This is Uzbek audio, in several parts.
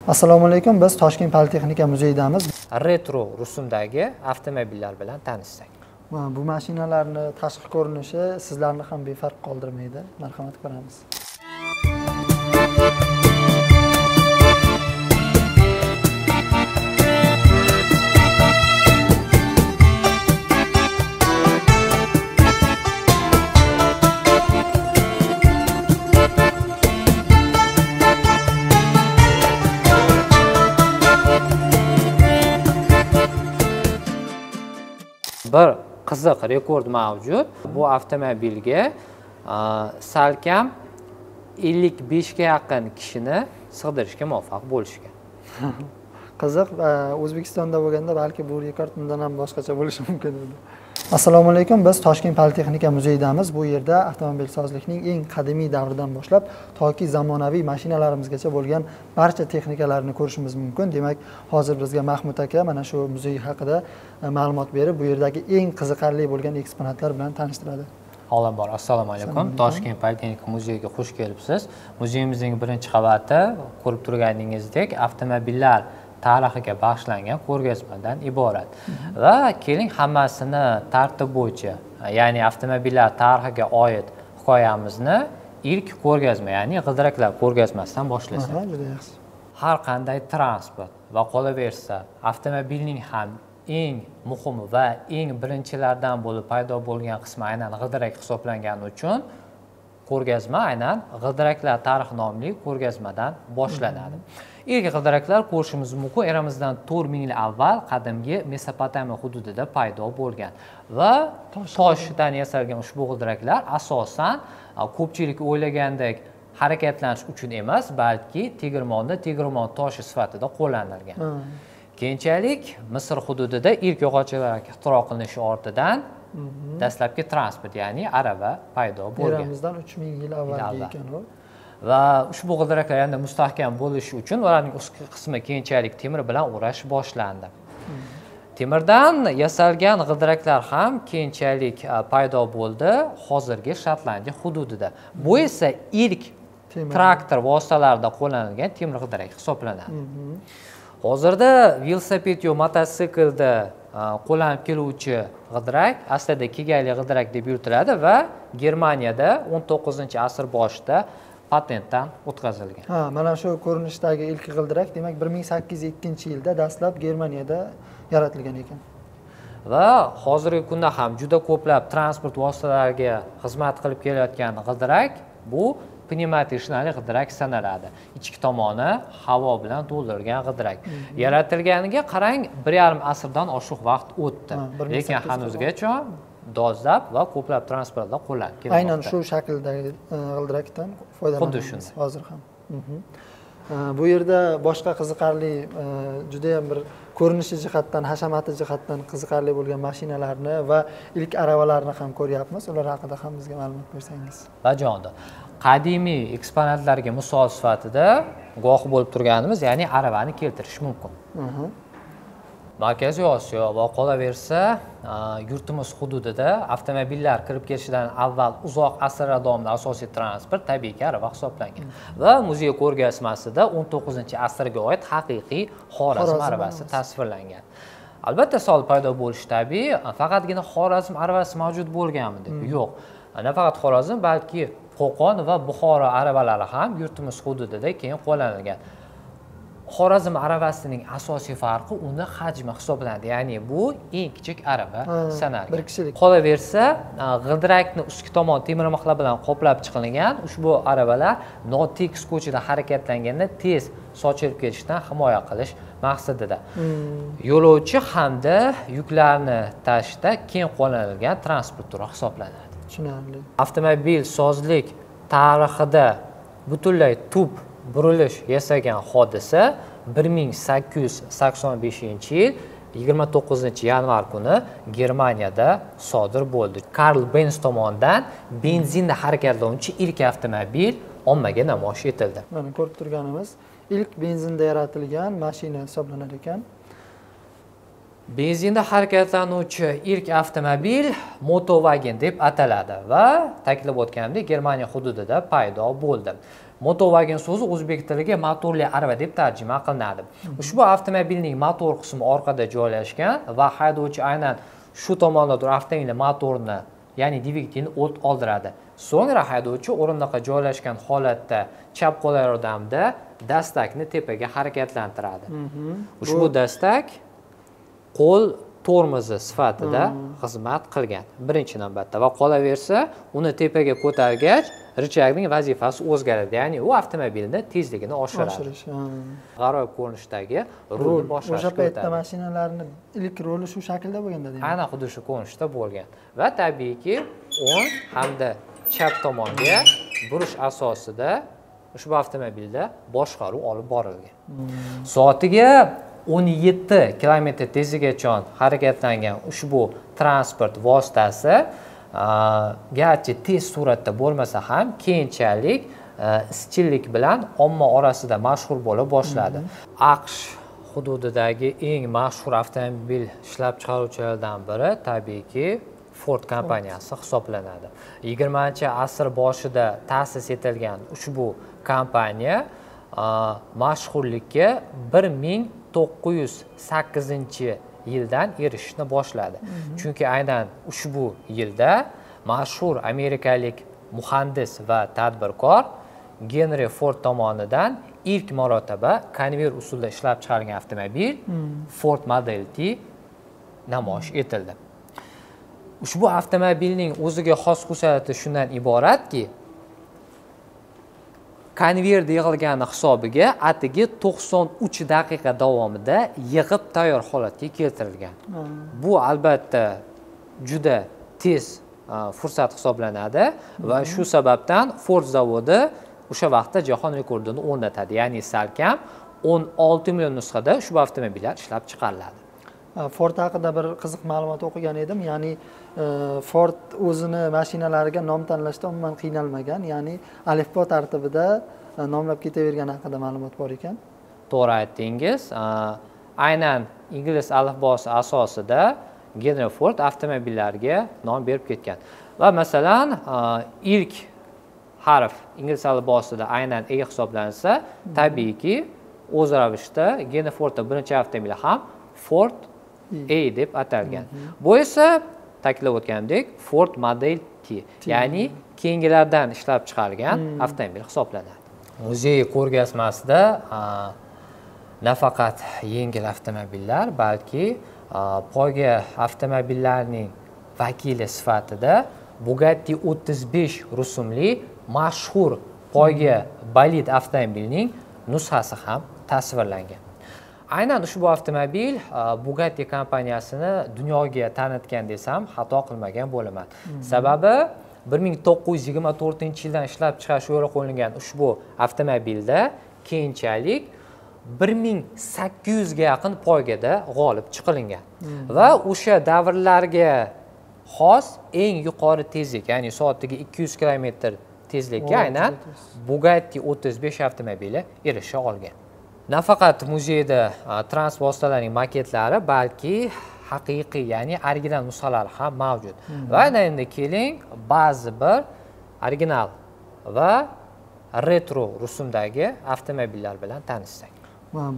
Assalomu alaykum, biz Toshkent Politexnika muzeyidamiz. Retro rusumdagi avtomobillar bilan tanishsak. Bu mashinalarni tashqi ko'rinishi sizlarni ham befarq qoldirmaydi. Marhamat, ko'ramiz. Bir qiziq rekord mavjud. Bu avtomobilga salkam 55 ga yaqin kishini sig'dirishga muvaffaq bo'lishgan. Qiziq, O'zbekistonda bo'lganda balki bu rekord undan ham boshqacha bo'lishi mumkin edi. Assalomu alaykum, biz Toshkent Politexnika muzeyidamiz. Bu yerda avtomobilsozlikning eng qadimiy davridan boshlab toki zamonaviy mashinalarimizgacha bo'lgan barcha texnikalarni ko'rishimiz mumkin. Demak, hozir bizga Mahmud aka mana shu muzey haqida ma'lumot berib, bu yerdagi eng qiziqarli bo'lgan eksponatlar bilan tanishtiradi. Avvalambor, assalomu alaykum. Toshkent Politexnika muzeyiga xush kelibsiz. Muzeyimizning birinchi qavati ko'rib turganingizdek avtomobillar tarixiga bag'ishlangan ko'rgazmadan iborat. Va keling hammasini tartib bo'yicha, ya'ni avtomobillar tarixiga oid hikoyamizni ilk ko'rgazma, ya'ni g'ildiraklar ko'rgazmasidan boshlasak. Juda yaxshi. Har qanday transport va qolaversa avtomobilning ham eng muhimi va eng birinchilardan bo'lib paydo bo'lgan qismi aynan g'ildirak hisoblangani uchun ko'rgazma aynan g'ildiraklar tarixi nomli ko'rgazmadan boshlanadi. Ilk g'ildiraklar ko'rishimiz mumkin eramizdan 4000 yil avval qadimgi Mesopotamiya hududida paydo bo'lgan va toshdan yasalgan ushbu g'ildiraklar asosan ko'pchilik o'ylagandek harakatlanish uchun emas, balki tegirmonda tegirmon toshi sifatida qo'llanilgan. Keyinchalik Misr hududida ilk yog'ochlar ixtiro qilinishi ortidan dastlabki transport, ya'ni arava paydo bo'lgan. Eramizdan 3000 yil avvalgi ekan u. Va ushbu g'ildiraklar yanada mustahkam bo'lishi uchun ularning ustki qismi keyinchalik temir bilan o'rash boshlandi. Temirdan yasalgan g'ildiraklar ham keyinchalik paydo bo'ldi hozirgi Shotlandiya hududida. Bu esa ilk traktor vositalarida qo'llanilgan temir g'ildirak hisoblanadi. Hozirda velosiped yo mototsiklda qo'llanib keluvchi g'ildirak aslida kegayli g'ildirak deb yuritiladi va Germaniyada 19-asr boshida patentdan o'tkazilgan. Ha, mana shu ko'rinishdagi ilk g'ildirak demak 1802-yilda dastlab Germaniyada yaratilgan ekan. Va hozirgi kunda ham juda ko'plab transport vositalariga xizmat qilib kelayotgan g'ildirak bu pnevmatik shinali g'ildirak sanaladi. Ichki tomoni havo bilan to'ldirilgan g'ildirak. Yaratilganiga qarang, 1,5 asrdan oshiq vaqt o'tdi. Lekin hanuzgacha dolzarb va ko'plab transportlarda qo'llanib kelmoqda. Aynan shu shakldagi g'ildirakdan foydalanamiz hozir ham. Bu yerda boshqa qiziqarli, juda ham bir ko'rinishi jihatdan, hashamati jihatdan qiziqarli bo'lgan mashinalarni va ilk aravalarni ham ko'ryapmiz. Ular haqida ham bizga ma'lumot bersangiz. Bajonda. Qadimiy eksponatlarga misol sifatida guvoh bo'lib turganimiz, ya'ni aravani keltirish mumkin. Markaziy Osiyo va qolaversa yurtimiz hududida avtomobillar kirib kelishidan avval uzoq asrlar davomida asosiy transport tabiiyki arava hisoblangan. Va muzey ko'rgazmasida 19-asrga oid haqiqiy Xorazm aravasi tasvirlangan. Albatta savol paydo bo'lishi tabiiy, faqatgina Xorazm aravasi mavjud bo'lganmi deb. Yo'q. Nafaqat Xorazm, balki Qo'qon va Buxoro aravalari ham yurtimiz hududida keyin qo'llanilgan. Xorazm aravasining asosiy farqi uni hajmi hisoblanadi. Ya'ni bu eng kichik arava sanaladi. Bir kishilik. Qolaversa, g'ildirakni ustki tomon temir mixlar bilan qoplab chiqilgan ushbu aravalar notekis ko'chada harakatlanganda tez sochilib ketishdan himoya qilish maqsadida. Yo'lovchi hamda yuklarni tashishda keng qo'llanilgan transport turi hisoblanadi. Tushunarli. Avtomobil sozlik tarixida butunlay tub burilish yasagan hodisa 1885-yil 29-yanvar kuni Germaniyada sodir bo'ldi. Karl Benz tomonidan benzinda harakatlanuvchi ilk avtomobil ommaga namoyish etildi. Mana ko'rib turganimiz ilk benzinda yaratilgan mashina hisoblanar ekan. Benzinda harakatlanuvchi ilk avtomobil Motowagen deb ataladi va ta'kidlab o'tganimdek Germaniya hududida paydo bo'ldi. Motovagon so'zi o'zbek tiliga motorli arava deb tarjima qilinadi. Ushbu avtomobilning motor qismi orqada joylashgan va haydovchi aynan shu tomonda turib avtomobil motorini, ya'ni dvigatelni o't oldiradi. So'ngra haydovchi o'rindiqqa joylashgan holatda chap qo'li yordamida dastakni tepaga harakatlantiradi. Ushbu dastak qo'l tormozi sifatida xizmat qilgan birinchi navbatda va qolaversa uni tepaga ko'targach richagning vazifasi o'zgaradi, ya'ni u avtomobilni tezligini oshiradi. G'aroyib ko'rinishdagi rulni boshqarishga o'sha paytda mashinalarning ilk ruli shu shaklda bo'lganda demak. Aynan xuddi shu ko'rinishda bo'lgan va tabiiyki o'ng hamda chap tomonga burish asosida ushbu avtomobilda boshqaruv olib borilgan. Soatiga 17 kilometr tezligacha harakatlangan ushbu transport vositasi garchi tez suratda bo'lmasa ham keyinchalik izchillik bilan omma orasida mashhur bo'la boshladi. AQSh hududidagi eng mashhur avtomobil ishlab chiqaruvchilardan biri tabiiyki Ford kompaniyasi hisoblanadi. 20-asr boshida ta'sis etilgan ushbu kompaniya mashhurlikka 1908-yildan erishishni boshladi. Chunki aynan ushbu yilda mashhur amerikalik muhandis va tadbirkor Genri Ford tomonidan ilk marotaba konveyer usulida ishlab chiqarilgan avtomobil Ford Model T namoyish etildi. Ushbu avtomobilning o'ziga xos xususiyati shundan iboratki, konveyerda yig'ilgani hisobiga atigi 93 daqiqa davomida yig'ib tayyor holatga keltirilgan. Bu albatta juda tez fursat hisoblanadi va shu sababdan Ford zavodi o'sha vaqtda jahon rekordini o'rnatadi. Ya'ni salkam 16 million nusxada ushbu avtomobillar ishlab chiqariladi. Ford haqida bir qiziq ma'lumot o'qigan edim. Ya'ni Ford o'zini mashinalariga nom tanlashda umuman qiynalmagan, ya'ni alifbo tartibida nomlab ketavergani haqida ma'lumot bor ekan. To'g'ri aytdingiz. Aynan ingliz alifbosi asosida Genri Ford avtomobillarga nom berib ketgan. Va masalan, ilk harf ingliz alifbosida aynan E hisoblansa, tabiiyki o'z ravishda Genri Fordning birinchi avtomobili ham Ford A deb atalgan. Bu esa ta'kidlab o'tganimdek Ford Model T, ya'ni keyingilardan ishlab chiqarilgan avtomobil hisoblanadi. Muzey ko'rgazmasida nafaqat yengil avtomobillar, balki poyga avtomobillarning vakili sifatida Bugatti 35 rusumli mashhur poyga bolid avtomobilining nusxasi ham tasvirlangan. Aynan ushbu avtomobil Bugatti kompaniyasini dunyoga tanitgan desam xato qilmagan bo'laman. Sababi 1924-yildan ishlab chiqarish yo'lga qo'yilgan ushbu avtomobilda keyinchalik 1800 ga yaqin poygada g'olib chiqilingan. Va o'sha davrlarga xos eng yuqori tezlik, ya'ni soatiga 200 kilometr tezlikka aynan Bugatti 35 avtomobili erisha olgan. Nafaqat muzeyda transport vositalarining maketlari, balki haqiqiy, ya'ni original nusxalari ham mavjud. Va endi keling ba'zi bir original va retro rusumdagi avtomobillar bilan tanishsak.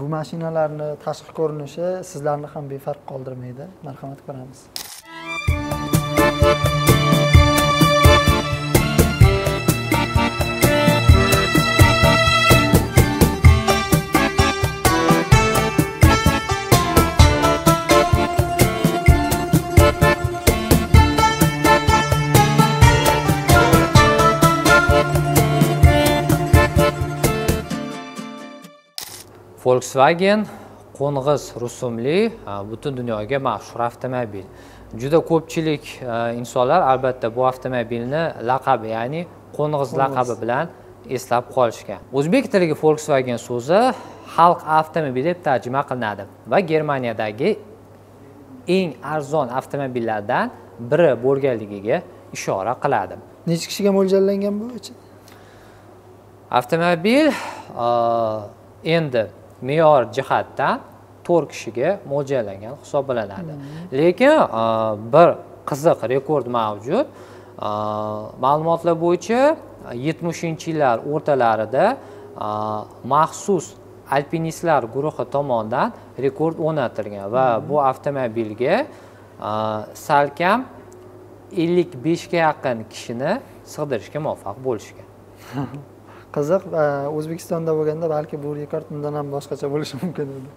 Bu mashinalarning tashqi ko'rinishi sizlarni ham befarq qoldirmaydi. Marhamat, ko'ramiz. Volkswagen qo'ng'iz rusumli butun dunyoga mashhur avtomobil. Juda ko'pchilik insonlar albatta bu avtomobilni laqabi, ya'ni qo'ng'iz laqabi bilan eslab qolishgan. O'zbek tiliga Volkswagen so'zi xalq avtomobili deb tarjima qilinadi va Germaniyadagi eng arzon avtomobillardan biri bo'lganligiga ishora qiladi. Necha kishiga mo'ljallangan bu ichi? Avtomobil endi me'yor jihatdan 4 kishiga mo'ljallangan hisoblanadi. Lekin bir qiziq rekord mavjud. Ma'lumotlar bo'yicha 70-yillar o'rtalarida maxsus alpinistlar guruhi tomonidan rekord o'rnatilgan va bu avtomobilga salkam 55 ga yaqin kishini sig'dirishga muvaffaq bo'lishgan. Qiziq, O'zbekistonda bo'lganda balki bu rekord undan ham boshqacha bo'lishi mumkin edi.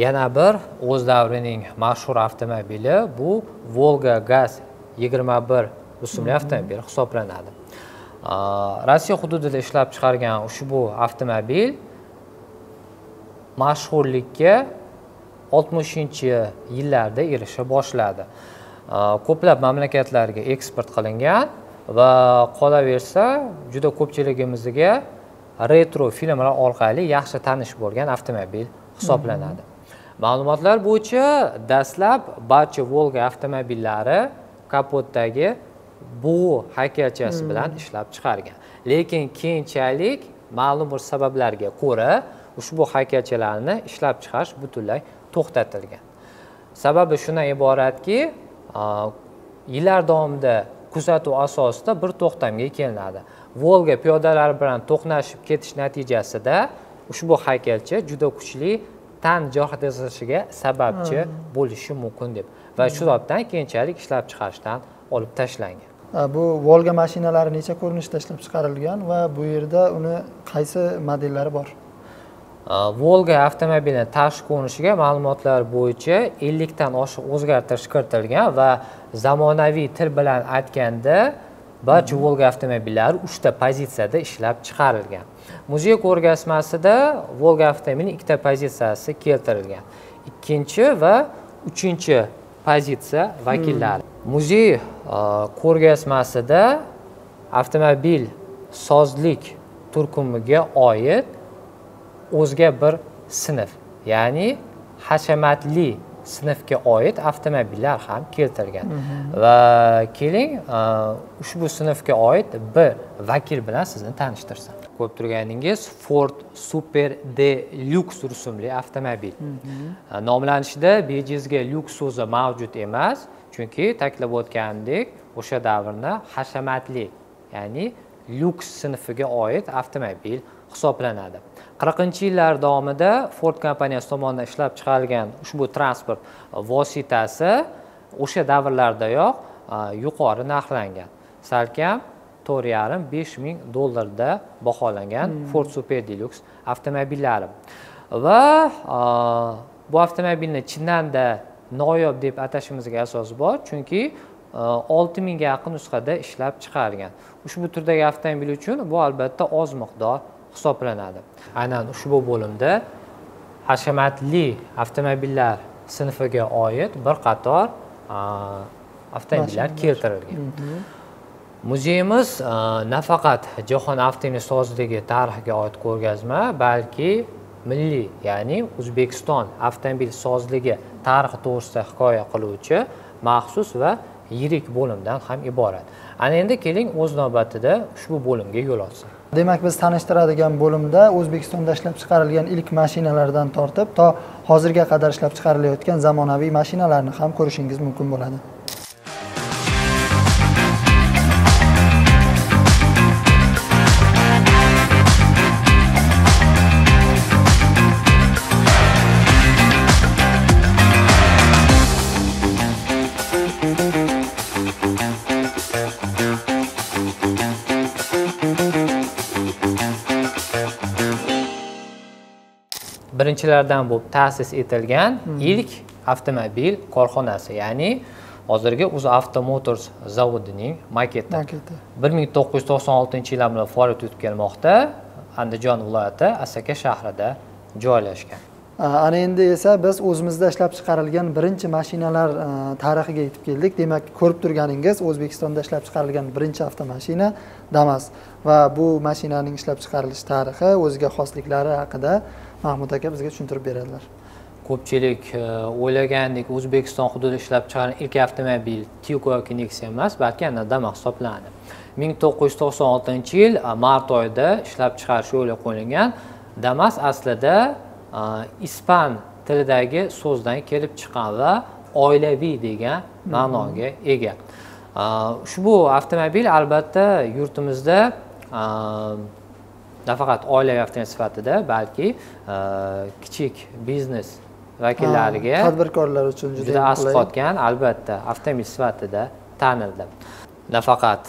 Yana bir o'z davrining mashhur avtomobili bu Volga Gaz 21 rusumli avtomobil hisoblanadi. Rossiya hududida ishlab chiqargan ushbu avtomobil mashhurlikka 60-yillarda erisha boshladi. Ko'plab mamlakatlarga eksport qilingan va qolaversa juda ko'pchiligimizga retro filmlar orqali yaxshi tanish bo'lgan avtomobil hisoblanadi. Ma'lumotlar bo'yicha dastlab barcha Volga avtomobillari kapotdagi bug'u haykalchasi bilan ishlab chiqargan. Lekin keyinchalik ma'lum bir sabablarga ko'ra ushbu haykalchalarni ishlab chiqarish butunlay to'xtatilgan. Sababi shundan iboratki, yillar davomida kuzatuv asosida bir to'xtamga kelinadi. Volga piyodalar bilan to'qnashib ketish natijasida ushbu haykalcha juda kuchli tan jarohati sababchi bo'lishi mumkin deb va shu sababdan keyinchalik ishlab chiqarishdan olib tashlangan. Bu Volga mashinalari necha ko'rinishda ishlab chiqarilgan va bu yerda uni qaysi modellari bor? Volga avtomobilining tashqi ko'rinishiga ma'lumotlar bo'yicha 50 dan oshiq o'zgartirish kiritilgan va zamonaviy til bilan aytganda barcha Volga avtomobillari 3 ta pozitsiyada ishlab chiqarilgan. Muzey ko'rgazmasida Volga avtomobilining 2 ta pozitsiyasi keltirilgan. 2-chi va 3-chi pozitsiya vakillari. Muzey ko'rgazmasida avtomobil sozlik turkumiga oid o'zga bir sinf, ya'ni hashamatli sinfga oid avtomobillar ham keltirilgan. Va keling, ushbu sinfga oid bir vakil bilan sizni tanishtirsam. Ko'rib turganingiz Ford Super Deluxe rusumli avtomobil. Nomlanishida bejizga lyuks so'zi mavjud emas, chunki ta'kidlab o'tganimdek, o'sha davrni hashamatli, ya'ni lyuks sinfiga oid avtomobil hisoblanadi. 40-yillar davomida Ford kompaniyasi tomonidan ishlab chiqarilgan ushbu transport vositasi o'sha davrlardayoq yuqori narxlangan. Salkam 4,5-5 ming dollarda baholangan Ford Super Deluxe avtomobillari. Va bu avtomobilni chindan-da noyob deb atashimizga asos bor, chunki 6 mingga yaqin nusxada ishlab chiqarilgan. Ushbu turdagi avtomobil uchun bu albatta oz miqdor hisoblanadi. Aynan ushbu bo'limda hashamatli avtomobillar sinfiga oid bir qator avtomobillar keltirilgan. Muzeyimiz nafaqat jahon avtomobilsozligi tarixiga oid ko'rgazma, balki milliy, ya'ni O'zbekiston avtomobil sozligi tarixi to'g'risida hikoya qiluvchi maxsus va yirik bo'limdan ham iborat. Ana endi keling o'z navbatida ushbu bo'limga yo'l olsak. Demak, biz tanishtiradigan bo'limda O'zbekistonda ishlab chiqarilgan ilk mashinalardan tortib to hozirga qadar ishlab chiqarilayotgan zamonaviy mashinalarni ham ko'rishingiz mumkin bo'ladi. Birinchilardan bo'lib ta'sis etilgan ilk avtomobil korxonasi, ya'ni hozirgi UzAuto Motors zavodining maketi. 1996-yildan buyon faoliyat yuritib kelmoqda. Andijon viloyati Asaka shahrida joylashgan. Ana endi esa biz o'zimizda ishlab chiqarilgan birinchi mashinalar tarixiga yetib keldik. Demak, ko'rib turganingiz O'zbekistonda ishlab chiqarilgan birinchi avtomashina Damas va bu mashinaning ishlab chiqarilish tarixi, o'ziga xosliklari haqida Mahmud aka bizga tushuntirib beradilar. Ko'pchilik o'ylagandek O'zbekiston hududida ishlab chiqarilgan ilk avtomobil Tico yoki Nexia emas, balki ana Damas hisoblanadi. 1996-yil mart oyida ishlab chiqarish yo'lga qo'yilgan Damas aslida ispan tilidagi so'zdan kelib chiqqan va oilaviy degan ma'noga ega. Ushbu avtomobil albatta yurtimizda nafaqat oilaviy avtomobil sifatida, balki kichik biznes vakillariga, tadbirkorlar uchun juda asqotgan, albatta, avtomobil sifatida tanildi. Nafaqat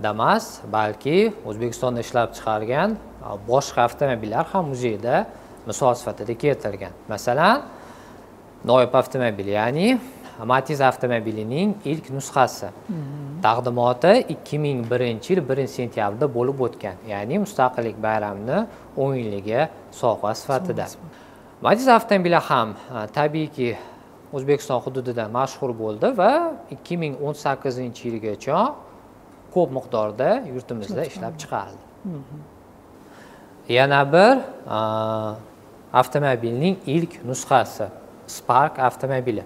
Damas, balki O'zbekistonda ishlab chiqargan boshqa avtomobillar ham muzeyda misol sifatida keltirilgan. Masalan, Noib avtomobili, ya'ni Matiz avtomobilining ilk nusxasi. Taqdimoti 2001-yil 1-sentyabrda bo'lib o'tgan, ya'ni Mustaqillik bayramini 10 yilligiga sovg'a sifatida. Matiz avtomobili ham tabiiyki O'zbekiston hududida mashhur bo'ldi va 2018-yilgacha ko'p miqdorda yurtimizda ishlab chiqarildi. Yana bir avtomobilning ilk nusxasi Spark avtomobili.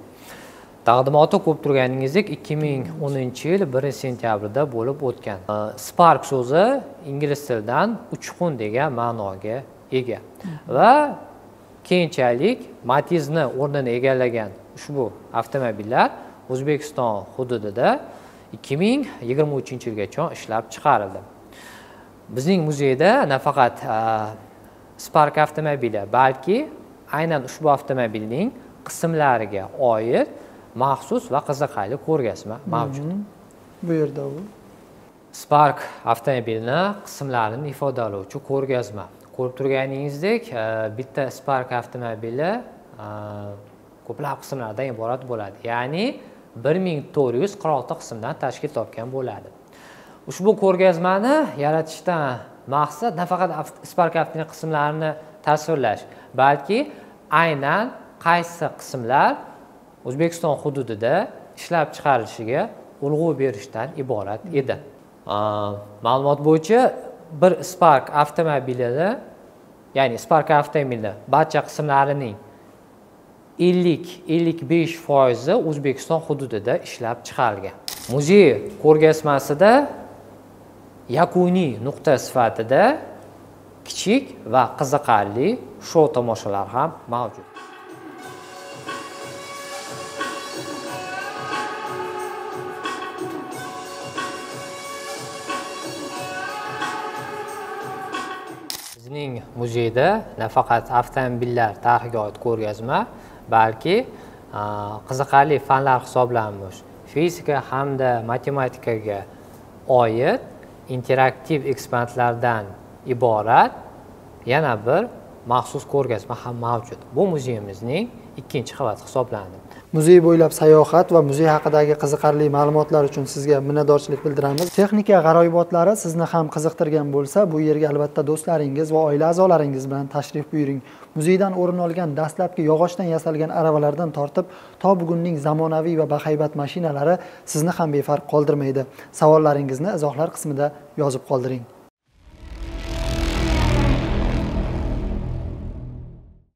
Taqdimoti ko'rib turganingizdek 2010-yil 1-sentyabrda bo'lib o'tgan. Spark so'zi ingliz tilidan uchqun degan ma'noga ega va keyinchalik Matizni o'rnini egallagan ushbu avtomobillar O'zbekiston hududida 2023-yilgacha ishlab chiqarildi. Bizning muzeyda nafaqat Spark avtomobili, balki aynan ushbu avtomobilning qismlariga oid maxsus va qiziqarli ko'rgazma mavjud. Bu yerda u Spark avtomobilini qismlarini ifodalovchi ko'rgazma. Ko'rib turganingizdek, bitta Spark avtomobili ko'plab qismlardan iborat bo'ladi. Ya'ni 1446 qismdan tashkil topgan bo'ladi. Ushbu ko'rgazmani yaratishdan maqsad nafaqat Spark avtomobil qismlarini tasvirlash, balki aynan qaysi qismlar O'zbekiston hududida ishlab chiqarilishiga urg'u berishdan iborat edi. Ma'lumot bo'yicha bir Spark avtomobilini, ya'ni Spark avtomobilini barcha qismlarining 50-55% O'zbekiston hududida ishlab chiqarilgan. Muzey ko'rgazmasida yakuniy nuqta sifatida kichik va qiziqarli shou tomoshalar ham mavjud. Bizning muzeyda nafaqat avtomobillar tarixiga oid ko'rgazma, balki qiziqarli fanlar hisoblanmish fizika hamda matematikaga oid interaktiv eksponatlardan iborat yana bir maxsus ko'rgazma ham mavjud. Bu muzeyimizning ikkinchi qavati hisoblanadi. Muzey bo'ylab sayohat va muzey haqidagi qiziqarli ma'lumotlar uchun sizga minnatdorchilik bildiramiz. Texnika g'aroyibotlari sizni ham qiziqtirgan bo'lsa, bu yerga albatta do'stlaringiz va oila a'zolaringiz bilan tashrif buyuring. Muzeydan o'rin olgan dastlabki yog'ochdan yasalgan aravalardan tortib to bugunning zamonaviy va bahaybat mashinalari sizni ham befarq qoldirmaydi. Savollaringizni izohlar qismida yozib qoldiring.